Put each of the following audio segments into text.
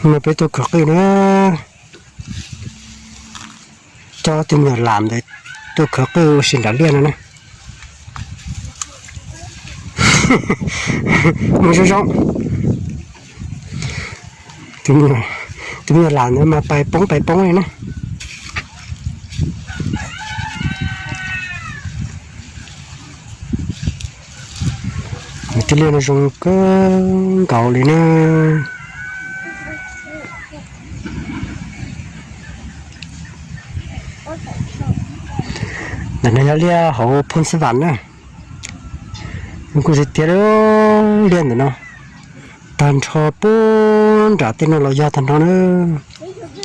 No peb tuaj khawv qwj na, coj tus me nyuam lam ntawd tuaj khawv qwj ua si nram liaj no na. Mus zoo zoo. Tus me nyuam lam ntawd mas pais poob pais poob li na. Tej liaj no zoo kawg nkaus li na. Ntawm no yog liaj hauv Phooj Xab Vam na. Kuj tiag tiag li, liaj ntawm no tag nrho puag nram tej no los yog tag nrho na.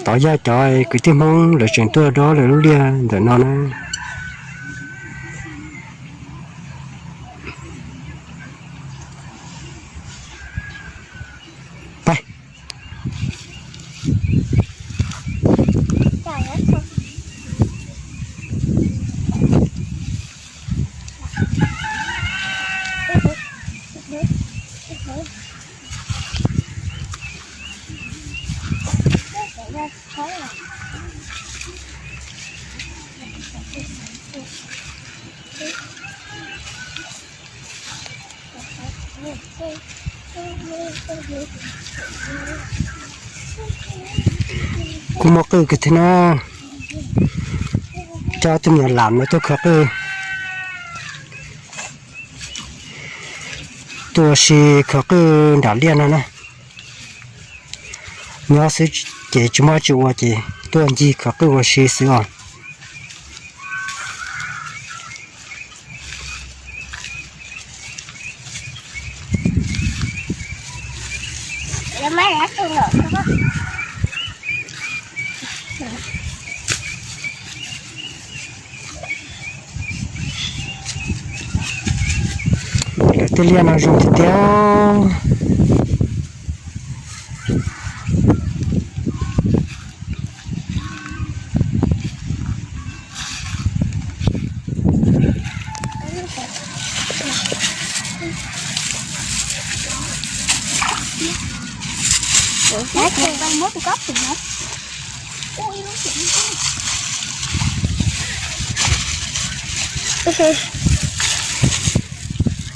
Tod yog cov kwv tij Hmoob lawv tseem tuaj dob lawv lub liaj ntawm no na. Pais. Kuj muaj qwj kawg thiab na. Coj tus me nyuam lam no tuaj khawv qwj, tuaj ua si khawv qwj nram liaj no na. Nyob xwb ces tsis muaj tsis ua ces tuaj ncig khawv qwj ua si xwb os. Lawv tej liaj no zoo tiag tiag.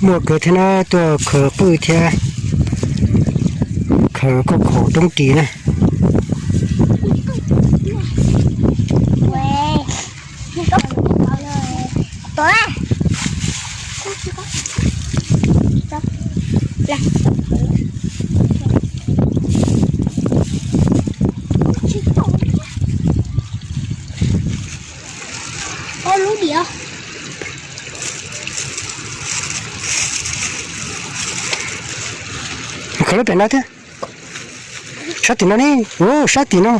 Muaj kawg thiab na, tuaj khawv qwj thiab khawv khaub khaum roob ris na. Khawv lub pem no thiab. Sab tim no ne, sab tim no.